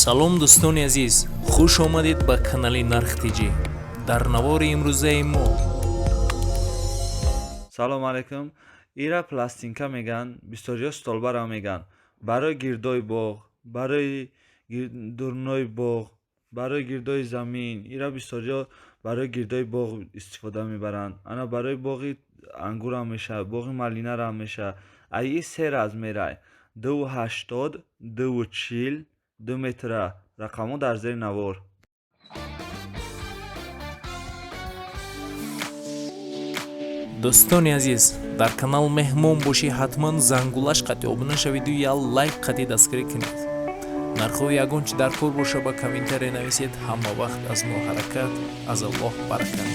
Салом, дӯстони азиз, хуш омадед ба канали Нарх Тҷ. Дар навори имрӯзаи мо: Салом алайкум. Ира пластинка меган, бисёриҳо столбара меган. Барои гирдои боғ, барои дурнои боғ, барои гирдои замин. Ира бисёриҳо барои гирдои боғ истифода мебаранд. Ана, барои боғи ангурам мешавад, боғи малинарам мешавад. Ай се размерай: 2,80, 2,40, 2 метра. Рақамҳо дар зери навор. Дӯстони азиз, дар канал меҳмон бошӣ, ҳатман зангулаш қатъи обуна шавиду я лайк қатъи дастгирӣ кунед. Нархҳои ягон чи дар кор боша, ба комментария нависед. Ҳама вақт аз мо ҳаракат, аз Аллоҳ баракат.